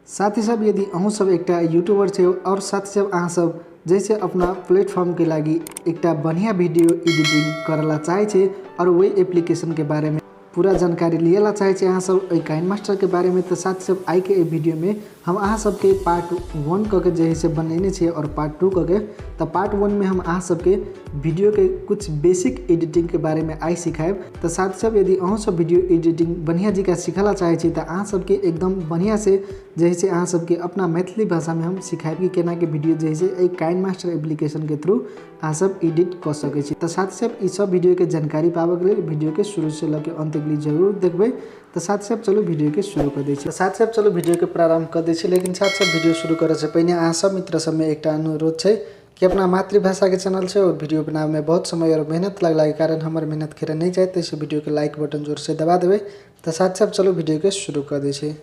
साथी सब यदि अहूँ सब एकटा यूट्यूबर छे और साथी सब अहाँ सब जैसे अपना प्लेटफॉर्म के लागी एकटा बढ़िया वीडियो एडिटिंग करला चाहे छे और वही एप्लीकेशन के बारे में पूरा जानकारी लिएला चाहे छे अहाँ सब एहि काइनमास्टर के बारे में, तो साथी सब आई के वीडियो में हम अहाँ सबके पार्ट 1 क के जे से बनेने छे और पार्ट 2 क के। तो पार्ट 1 में हम अहाँ सबके वीडियो के कुछ बेसिक एडिटिंग के बारे में आई सिखाएब। तो साथी सब यदि अहाँ सब वीडियो एडिटिंग बढ़िया जी का सिखला चाहे छी तो अहाँ सबके एकदम बढ़िया से जैसे अहाँ सबके अपना मैथिली भाषा में हम सिखाएब कि केना के वीडियो जैसे एहि काइनमास्टर एप्लीकेशन के थ्रू अहाँ सब एडिट कऽ सकै छी। तो साथी सब ई सब वीडियो के जानकारी पाबऽ के लेल वीडियो के शुरू से लऽ के अंत के लिए जरूर देखबै। तो साथी सब चलू वीडियो के शुरू कर दै छी। साथी सब चलू वीडियो के प्रारंभ कर दै छी। लेकिन साथी सब वीडियो शुरू करे से पहिने अहाँ सब मित्र सब में एकटा अनुरोध छै कि अपना मातृभाषा के चैनल से और वीडियो बनावे में बहुत समय और मेहनत लगला के कारण हमर मेहनत खेरे नहीं जाए, तो वीडियो के लाइक बटन जोर से दबा देबै। तो साथी सब चलू वीडियो के शुरू कर दै छी।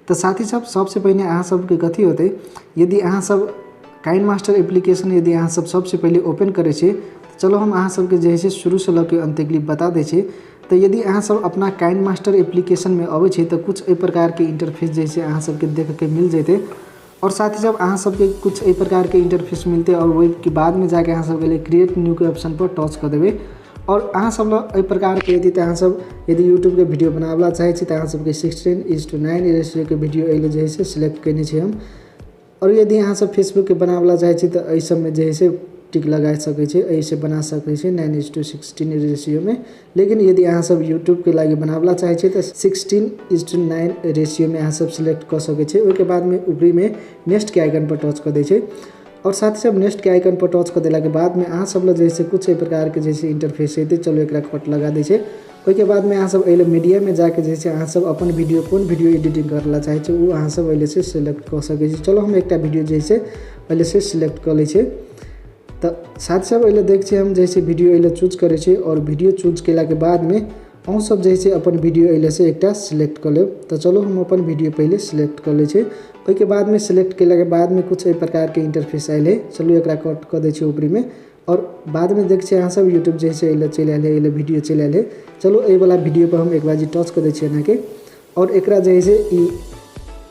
तो साथी सब सबसे पहले अहाँ सबके कथी होते, यदि अहाँ सब काइनमास्टर एप्लीकेशन यदि अहाँ सब सबसे पहले ओपन करै छी, तो चलो हम अहाँ सबके जे है शुरू से लऽ के अंत के लिए बता दै छी। तो यदि अहाँ सब अपना काइनमास्टर एप्लीकेशन में अबै छी तो कुछ एहि प्रकार के इंटरफेस जैसे अहाँ सबके देख के मिल जैते और साथ ही सब अहाँ सबके कुछ एहि प्रकार के इंटरफेस मिलते और वही के बाद में जाके अहाँ सबके लिए क्रिएट न्यू के ऑप्शन पर टच कर देबै। और अहाँ सब एहि प्रकार के यदि अहाँ सब यदि यूट्यूब के वीडियो बनावला चाहे छी तो अहाँ सबके 16:9 रेशियो के वीडियो एहि जे है सिलेक्ट कयने छी हम। और यदि अहाँ सब फेसबुक के बनावला चाहे छी तो एहि सबमे जे है टिक लगा सकै छी, एहिसे बना सकै छी 9:16 रेशियो में। लेकिन यदि अहाँ सब यूट्यूब के लागि बनावला चाहे छी तो 16:9 रेशियो में अहाँ सब सिलेक्ट कऽ सकै छी। ओहिके बाद में ऊपरी में नेक्स्ट के आइकन पर टच कऽ दै छै और साथ ही सब नेक्स्ट के आइकन पर टच कर देला के बाद में अहाँ सब जैसे कुछ एहि प्रकार के जैसे इंटरफेस हेतै। चलो एकरा कट लगा दै छै। ओहिके बाद में अहाँ सब एहि मीडिया में जाके जैसे अहाँ सब अपन वीडियो कोन वीडियो एडिटिंग करला चाहे छी ओ अहाँ सब एहि से सिलेक्ट कऽ सकै छी। चलो हम एकटा वीडियो जैसे एहि से सिलेक्ट कऽ लै छी। तो साथ सब एहि देख छी हम जैसे वीडियो एहि चूज करै छी और वीडियो चूज केला के बाद में अहूँ सब जैसे अपन वीडियो एहि से एकटा सिलेक्ट कऽ लेब। तो चलो हम अपन वीडियो पहले सिलेक्ट कऽ लै छी। ओहिके बाद में सिलेक्ट केला के बाद में कुछ एहि प्रकार के इंटरफेस आयल है। चलू एकरा कट कऽ दै छी ऊपरी में और बाद में देख छी अहाँ सब यूट्यूब जैसे एहि चलि आयल है, एहि वीडियो चलि आयल है। चलो एहि वाला वीडियो पर हम एक बार टच कऽ दै छी एनाके और एकरा जैसे ई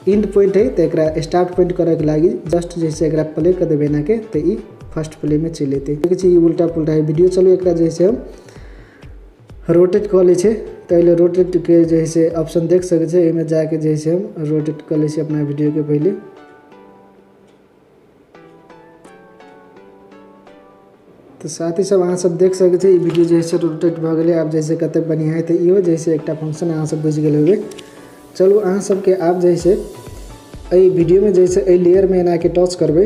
एंड पॉइंट है तो एकरा स्टार्ट पॉइंट करैके लागि जस्ट जैसे एकरा प्ले कऽ देबै एनाके तो ई फर्स्ट प्ले में चलि एतै। देखै छी ई उल्टा पुल्टा है वीडियो। चलू एकरा जैसे हम रोटेट कऽ लै छी। तो एहि रोटेट के जैसे ऑप्शन देख सकै छी, एहिमे जाके जैसे हम रोटेट कऽ लै छी अपना वीडियो के पहले। तो साथ ही सब अहाँ सब देख सकै छी ई वीडियो जैसे रोटेट भऽ गेलै। आब जैसे कतेक बढ़िया है। तो इहो जैसे एकटा फंक्शन अहाँ सब बुझि गेल होबै। चलू अहाँ सबके आब जैसे एहि वीडियो में जैसे एहि लेयर में एनाके टच करबै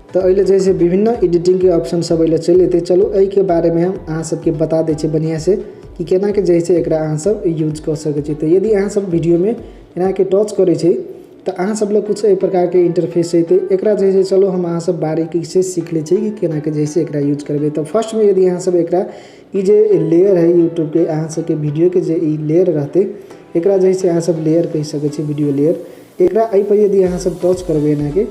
तो एहि जैसे विभिन्न एडिटिंग के ऑप्शन सब एहि चलि एतै। चलू एहिके बारे में हम अहाँ सबके बता दै छी बढ़िया से कि केना के जैसे एकरा अहाँ सब यूज कऽ सकै छी। तो यदि अहाँ सब वीडियो में एनाके टच करै छी तो अहाँ सब लग कुछ एहि प्रकार के इंटरफेस एतै। एकरा जैसे चलो हम अहाँ सब बारीकी से सीख लै छी कि केना के जैसे एकरा यूज करबै। तो फर्स्ट में यदि अहाँ सब एकरा ई जे लेयर है यूट्यूब के अहाँ सबके वीडियो के जे ई लेयर रहतै एकरा जैसे अहाँ सब लेयर कहि सकै छी, वीडियो लेयर। एकरा एहि पर यदि अहाँ सब टच करबै एनाके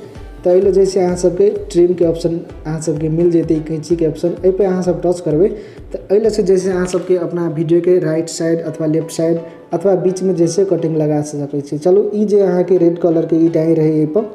तो एहि जैसे अहाँ सबके ट्रिम के ऑप्शन अहाँ सबके मिल जेतै, कैंची के ऑप्शन एहि पर अहाँ सब टच करबै तो एहि से जैसे अहाँ सबके अपना वीडियो के राइट साइड अथवा लेफ्ट साइड अथवा बीच में जैसे कटिंग लगा सकै छी। चलू ई जे अहाँके रेड कलर के ई डाई रहै एहि पर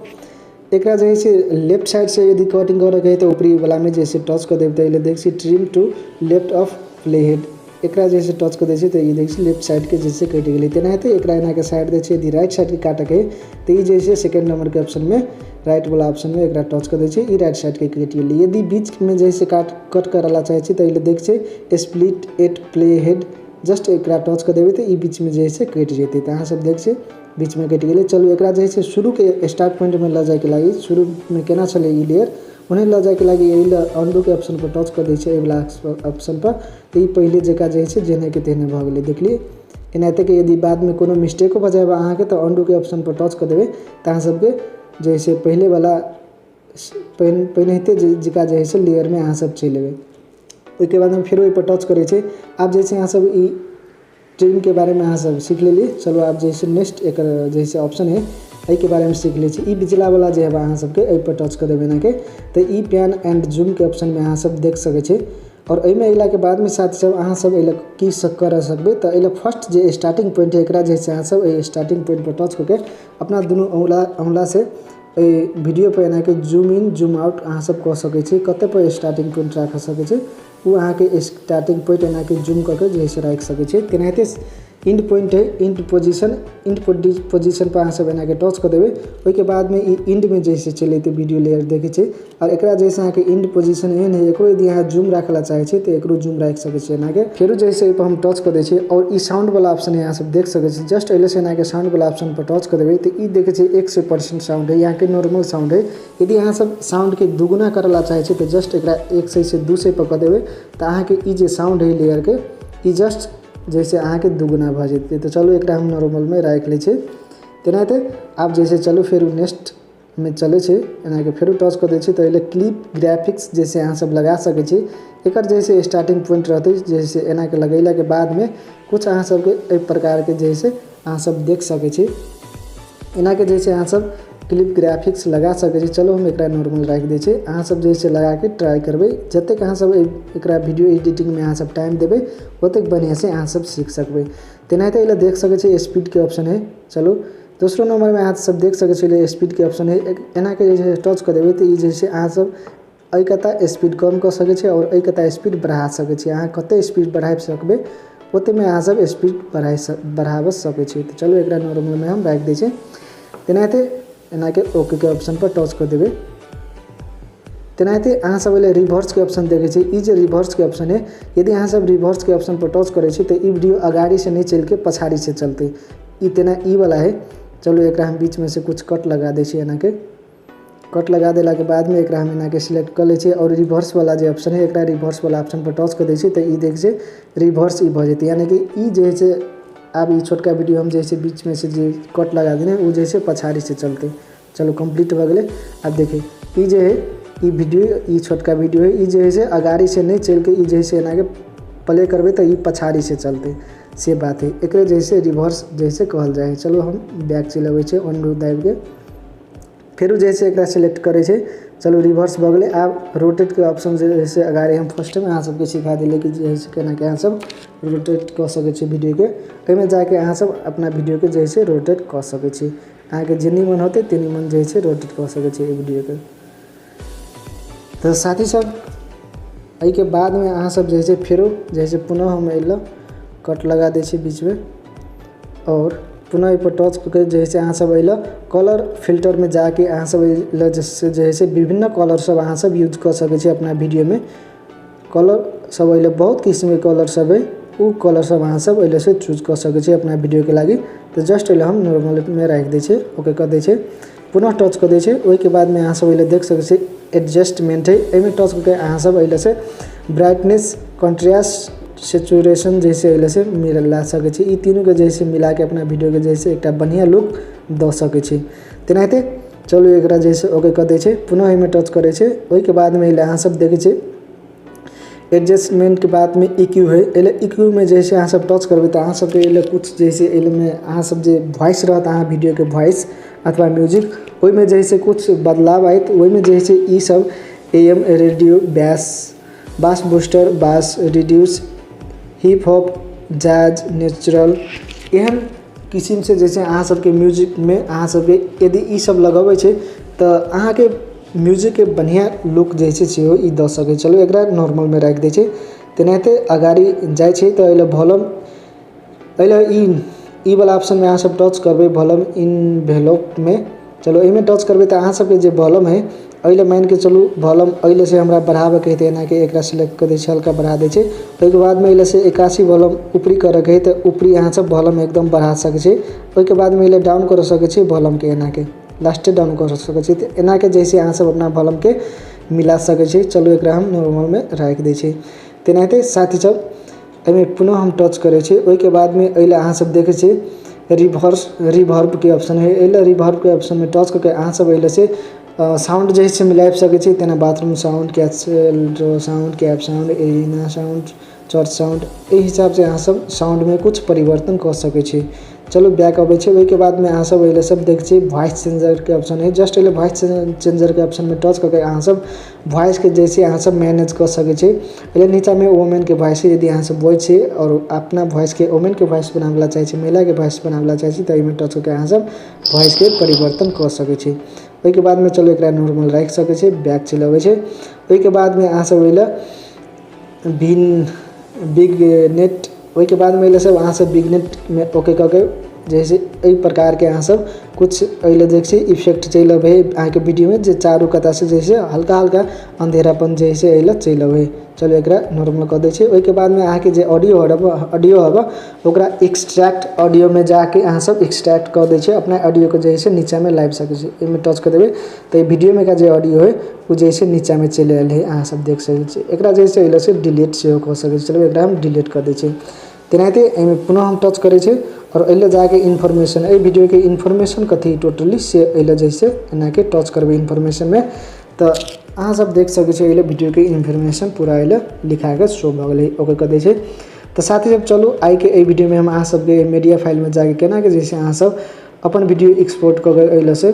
एकरा जैसे लेफ्ट साइड से यदि कटिंग करैके है तो ऊपरी वाला में जैसे टच कऽ देबै तो एहि देख छी trim to left of play head, एकरा जैसे टच कऽ दै छी तो ई देख छी लेफ्ट साइड के जैसे कटि गेलै। तेनाहिते एकरा एनाके साइड दै छी, यदि राइट साइड के काटके है तो ई जैसे सेकेंड नंबर के ऑप्शन में राइट वाला ऑप्शन में एकरा टच कऽ दै छी, ई राइट साइड के कटि गेलै। यदि बीच में जैसे कट करला चाहे छी तो एहि देख छी split at play head, just एकरा टच कऽ देबै तो ई बीच में जैसे कटि जेतै। तो अहाँ सब देख छी बीच में कटि गेलै। चलू एकरा जैसे शुरू के स्टार्ट पॉइंट में लऽ जायके लागि शुरू में केना छलै ई लेयर उन्हें लऽ जायके लागि एहि अंडू के ऑप्शन पर टच कऽ दै छै एहि वाला ऑप्शन पर तो ई पहिले जकाँ जे छै जेहने के तेहने भऽ गेलै। देखलियै एनाहिते के यदि बाद में कोनो मिस्टेको भऽ जाय अहाँके तो अंडू के ऑप्शन पर टच कऽ देबै तऽ अहाँ सबके जैसे पहिले वाला पहिनहिते जकाँ जे है लेयर में अहाँ सब चलि एबै। ओहिके बाद में फेरो एहिपर टच करै छै। आब जैसे अहाँ सब ई ट्रिम के बारे में अहाँ सब सीख लेली। चलो आब जैसे नेक्स्ट एकर जैसे ऑप्शन है एहिके बारेमे सीख लै छी। ई बिचला वाला जे है अहाँ सबके एहि पर टच कऽ देबै एनाके, तऽ ई पैन एंड जूमके ऑप्शनमे अहाँ सब देख सकै छी। और एहिमे अयलाके बादमे साथी सब अहाँ सब एहि लए की कर सकबै, तऽ एहि लए फर्स्ट जे स्टार्टिंग पॉइंट है एकरा जे छै अहाँ सब एहि स्टार्टिंग पॉइंट पर टच कऽ के अपना दुनू अँगुला से एहि वीडियो पर एनाके जूम इन जूम आउट अहाँ सब कऽ सकै छी। कते पर स्टार्टिंग पॉइंट राख सकै छी ओ अहाँके स्टार्टिंग पॉइंट एनाके जूम कऽ के जे है राखि सकै छी। तेनाहिते इंड पॉइंट है, इंड पोजिशन, इंड पोजिशन पर अहाँ सब एनाके टच कऽ देबै, ओहिके बादमे ई इंडमे जे है चलि एतै वीडियो लेयर देखै छी। और एकरा जैसे अहाँके इंड पोजिशन एहन है, एकरो यदि अहाँ जूम राखै ला चाहै छी तऽ एकरो जूम राखि सकै छी एनाके। फेरो जे है एहिपर हम टच कऽ दै छी और ई साउंड वाला ऑप्शन है अहाँ सब देख सकै छी। जस्ट एहिले से एनाके साउंड वाला ऑप्शन पर टच कऽ देबै तऽ ई देखै छी 100% साउंड है, यहाँके नॉर्मल साउंड है। यदि अहाँ सब साउंडके दुगुना करै ला चाहै छी तऽ जस्ट एकरा 100 से 200 पर कऽ देबै तऽ अहाँके ई जे साउंड है लेयरके ई जस्ट जैसे अहाँके दुगुना भऽ जेतै। तऽ चलू एकरा हम नॉर्मलमे राखि लै छी। तेनाहिते आब जैसे चलू फेर नेक्स्टमे चलै छै, एनाके फेरो टच कऽ दै छी तऽ एहि क्लिप ग्राफिक्स जैसे अहाँ सब लगा सकै छी। एकर जैसे स्टार्टिंग पॉइंट रहतै जैसे एनाके लगेलाके बादमे कुछ अहाँ सबके एहि प्रकारके जैसे अहाँ सब देख सकै छी। एनाके जैसे अहाँ सब क्लिप ग्राफिक्स लगा सकै छी। चलू हम एकरा नॉर्मल राखि दै छी, अहाँ सब जैसे लगाके ट्राई करबै। जतेक अहाँ सब एकरा वीडियो एडिटिंगमे अहाँ सब टाइम देबै ओतेक बढ़िआँसँ अहाँ सब सीख सकबै। तेनाहिते एहि लए देख सकै छी स्पीडके ऑप्शन है। चलू दोसरो नंबरमे अहाँ सब देख सकै छी स्पीडके ऑप्शन है। एनाके जे छै टच कऽ देबै तऽ ई जे छै अहाँ सब एहि कता स्पीड कम कऽ सकै छी और एहि कता स्पीड बढ़ा सकै छी। अहाँ कते स्पीड बढ़ा सकबै ओतेमे अहाँ सब स्पीड बढ़ाबऽ सकै छी। तऽ चलू एकरा नॉर्मलमे हम राखि दै छी। तेनाहिते एनाके ओके के ऑप्शन पर टच कऽ देबै। तेनाहिते अहाँ सब एहि रिवर्सके ऑप्शन देखै छी। ई जे रिवर्सके ऑप्शन है, यदि अहाँ सब रिवर्सके ऑप्शन पर टच करै छी तऽ ई वीडियो अगाड़ी से नहि चलि के पछाड़ी से चलतै। ई तेना ई वाला है। चलू एकरा हम बीचमे से कुछ कट लगा दै छी। एनाके कट लगा देलाके बादमे एकरा हम एनाके सिलेक्ट कऽ लै छी और रिवर्स वाला जे ऑप्शन है एकरा रिवर्स वाला ऑप्शन पर टच कऽ दै छी तऽ ई देखै छी रिवर्स ई भऽ जेतै। यानी कि ई जे छै आब ई छोटका वीडियो हम जे छै बीचमे से जे कट लगा देने ओ जे छै पछाड़ी से चलतै। चलू कम्प्लीट भऽ गेलै। आब देखियौ ई जे है ई वीडियो ई छोटका वीडियो है, ई जे है से अगाड़ी से नहि चलि के ई जे है से एनाके प्ले करबै तऽ ई पछाड़ी से चलतै, से बात है। एकरे जैसे रिवर्स जैसे कहल जाइ है। चलू हम बैक चलि अबै छै अनडू दाबिके फेरो जे छै एकरा सिलेक्ट करै छै। चलू रिवर्स भऽ गेलै। आब रोटेटके ऑप्शन जे से अगाड़ी हम फर्स्टमे अहाँ सबके सिखा देलियै कि जे है केना के अहाँ सब रोटेट कऽ सकै छी वीडियोके। एहिमे जाके अहाँ सब अपना वीडियोके जे है रोटेट कऽ सकै छी। अहाँके जेनी मन होतै तेनी मन जे है रोटेट कऽ सकै छी एहि वीडियोके। तऽ साथी सब एहिके बादमे अहाँ सब जे है फेरो जे है पुनः हम एहि लए कट लगा दै छी बीचमे और पुनः एहि पर टच कऽ के जे है अहाँ सब एहि लए कलर फिल्टरमे जाके अहाँ सब एहि लए जे है विभिन्न कलर सब अहाँ सब यूज कऽ सकै छी अपना वीडियोमे। कलर सब एहि लए बहुत किसिमके कलर सब है, ओ कलर सब अहाँ सब एहि लए से चूज कऽ सकै छी अपना वीडियोके लागि। तऽ जस्ट एहि लए हम नॉर्मलमे राखि दै छी, ओके कऽ दै छी, पुनः टच कऽ दै छी। ओहिके बादमे अहाँ सब एहि लए देख सकै छी एडजस्टमेंट है, एहिमे टच कऽ के अहाँ सब एहि लए से ब्राइटनेस कॉन्ट्रास्ट सेचुरेशन जैसे एहि लए से मिला सकै छी। ई तीनूके जैसे मिलाके अपना वीडियोके जैसे एकटा बढ़िआँ लुक दऽ सकै छी। तेनाहिते चलू एकरा जैसे ओके कऽ दै छै, पुनः एहिमे टच करै छै। ओहिके बादमे एहि लए अहाँ सब देखै छी एडजस्टमेंटके बादमे EQ है। एहि लए EQ मे जैसे अहाँ सब टच करबै तऽ अहाँ सबके एहि लए कुछ जैसे एहि मे अहाँ सब जे वॉइस रहत अहाँ वीडियोके वॉइस अथवा म्यूजिक ओहिमे जैसे कुछ बदलाव आयत। ओहिमे जैसे ई सब AM radio, bass, bass booster, bass reduce, hip hop, jazz, natural एहन किसिमसँ जैसे अहाँ सबके म्यूजिकमे अहाँ सबके यदि ई सब लगबै छै तऽ अहाँके म्यूजिकके बढ़िआँ लुक जे छै सेहो ई दऽ सकै। चलू एकरा नॉर्मलमे राखि दै छै। तेनाहिते अगाड़ी जाइ छै तऽ एहि लए वॉल्यूम एहि लए ई वाला ऑप्शनमे अहाँ सब टच करबै वॉल्यूम इनवेलोपमे। चलू एहिमे टच करबै तऽ अहाँ सबके जे वॉल्यूम है एहि लए मानिके चलू वॉल्यूम एहि लए से हमरा बढ़ाबैके है तऽ एनाके एकरा सिलेक्ट कऽ दै छै, हल्का बढ़ा दै छै। ओहिके बादमे एहि लए से 81 वॉल्यूम ऊपरी करऽके है तऽ ऊपरी अहाँ सब वॉल्यूम एकदम बढ़ा सकै छी। ओहिके बादमे एहि लए डाउन कऽ सकै छी वॉल्यूमके, एनाके लास्टे डाउन कऽ सकै छी। तऽ एनाके जैसे अहाँ सब अपना वॉल्यूमके मिला सकै छी। चलू एकरा हम नॉर्मलमे राखि दै छी। तेनाहिते साथी सब एहिमे पुनः हम टच करै छी। ओहिके बादमे एहि लए अहाँ सब देखै छी रिवर्स रिवर्बके ऑप्शन है। एहि लए रिवर्बके ऑप्शनमे टच कऽ के अहाँ सब एहि लए से साउंड जे छै मिलाबि सकै छी। तेना bathroom sound, castle sound, cab sound, arena sound, church sound, एहि हिसाबसँ अहाँ सब साउंडमे कुछ परिवर्तन कऽ सकै छी। चलू बैक अबै छै। ओहिके बादमे अहाँ सब एहि सब देख छी वॉइस चेंजरके ऑप्शन है। जस्ट एहि वॉइस चेंजरके ऑप्शनमे टच कऽ के अहाँ सब वॉइसके जैसे अहाँ सब मैनेज कऽ सकै छी। एहि नीचाँमे वोमेनके वॉइस है, यदि अहाँ सब बॉय छी और अपना वॉइसके वोमेनके वॉइस बनाबैला चाहै छी, महिलाके वॉइस बनाबैला चाहै छी, तऽ एहिमे टच कऽ के अहाँ सब वॉइसके परिवर्तन कऽ सकै छी। ओहिके बादमे चलू एकरा नॉर्मल राखि सकै छी, बैक चलि अबै छै। ओहिके बादमे अहाँ सब एहि भिन बिग नेट, ओहिके बादमे एहि सब अहाँ सब बिग नेटमे ओके कऽ के जैसे एहि प्रकारके अहाँ सब कुछ एहि देख छी इफेक्ट चलि अबै है अहाँके वीडियोमे, जे चारू कतासँ जैसे हल्का हल्का अंधेरापन जैसे एहि चलि अबै है। चलू एकरा नॉर्मल कऽ दै छी। ओहिके बादमे अहाँके जे ऑडियो हब ओकरा एक्सट्रैक्ट ऑडियोमे जाके अहाँ सब एक्सट्रैक्ट कऽ दै छी, अपना ऑडियोके जैसे नीचाँमे लाबि सकै छी। एहिमे टच कऽ देबै तऽ वीडियोमे का जे ऑडियो है ओ जैसे नीचाँमे चलि आयल है, अहाँ सब देख सकै छी। एकरा जैसे एहि से डिलीट सेहो कऽ सकै छी। चलू एकरा हम डिलीट कऽ दै छी। तेनाहिते एहिमे पुनः हम टच करै छी और एहि जाके इन्फॉर्मेशन, एहि वीडियोके इन्फॉर्मेशन कथी टोटली से एहि जैसे एनाके टच करबै इन्फॉर्मेशनमे, तऽ अहाँ सब देख सकै छी एहि वीडियोके इन्फॉर्मेशन पूरा एहि लिखाके शो भऽ गेलै, ओके कऽ दै छै। तऽ साथी सब चलू आइके एहि वीडियोमे हम अहाँ सबके मीडिया फाइलमे जाके केनाके जैसे अहाँ सब अपन वीडियो एक्सपोर्ट कऽ के एहि से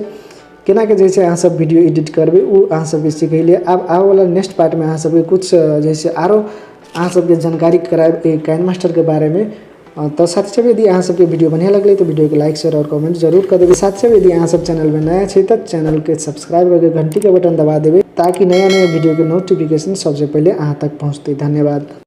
केनाके जैसे अहाँ सब वीडियो एडिट करबै ओ अहाँ सबके सिखेलियै। आब आबऽवला नेक्स्ट पार्टमे अहाँ सबके कुछ जैसे आरो अहाँ सबके जानकारी करायब एहि काइनमास्टरके बारेमे। तऽ साथी सब यदि अहाँ सबके वीडियो बढ़िआँ लगलै तऽ वीडियोके लाइक शेयर और कमेंट जरूर कऽ देबै। साथी सब यदि अहाँ सब चैनलमे नया छी तऽ चैनलके सब्सक्राइब करके घंटीके बटन दबा देबै ताकि नया नया वीडियोके नोटिफिकेशन सबसँ पहिले अहाँ तक पहुँचतै। धन्यवाद।